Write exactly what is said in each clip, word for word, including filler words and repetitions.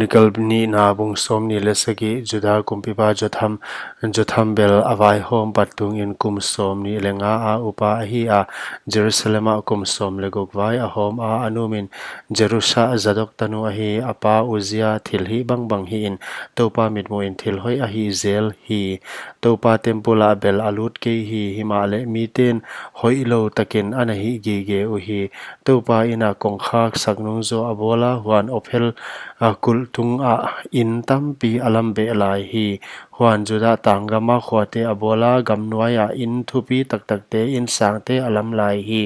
Chronicle nihna bung sawmnih leh sagih. Juda kumpipa Jotham, Jotham bel a vaihawm pat tungin kum sawmnih leh nga a upa ahi a, Jerusalem ah kum sawm leh guk vai a hawm a, a nu min Jerusha, Zadok tanu ahi. A pa Uzzia thilhih bangbang hihin Toupa mitmuhin thil hoih a hih zel hi. Toupa temple ah bel a lut kei hi, himahleh miten hoihlou takin ana hih gige uhi. Toupa inn ah kongkhak saknung zaw a bawl a, huan Ophel kulh tungah inn tampi a lam beh lai hi. Huan Juda tang gam ah khuate a bawl a, gam nuai ah inn thupi taktakte, inn sangte a lam lai hi.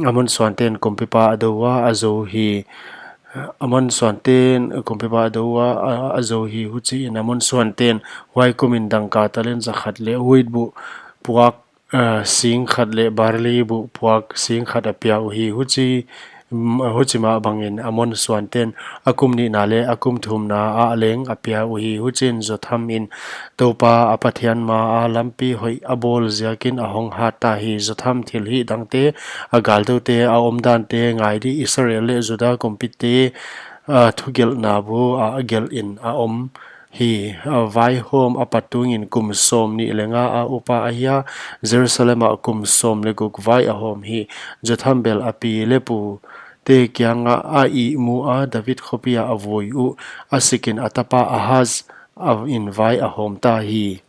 Amon suanten kumpipa a dou a, a zou hi. Amon suanten kumpipa a dou a, a, a zou hi. Huchiin Amon suanten huai kumin dangka talent za khat leh wheat buh puak, eh, sing khat leh barley buh puak sing khat a pia uhi. Huchi, mm, huchi mah bangin Amon suanten a kum nihna leh a kum thumna ah leng a pia uhi. Huchiin Jotham in Toupa a Pathian maa lampi hoih a bawl ziakin a hong hat ta hi. Jotham thilhih dangte, a galdoute, a omdante ngai di, Israel leh Juda kumpite, ah, thugelhna bu ah gelhin a om hi. A vaihawm a pat tungin kum sawmnih leh nga a upa ahi a, Jerusalem ah kum sawm leh guk vai a hawm hi. Jotham bel a pi leh pute kiangah a ihmu a, David khopi ah a vui uh, a sikin a tapa Ahaz in vai a hawm ta hi.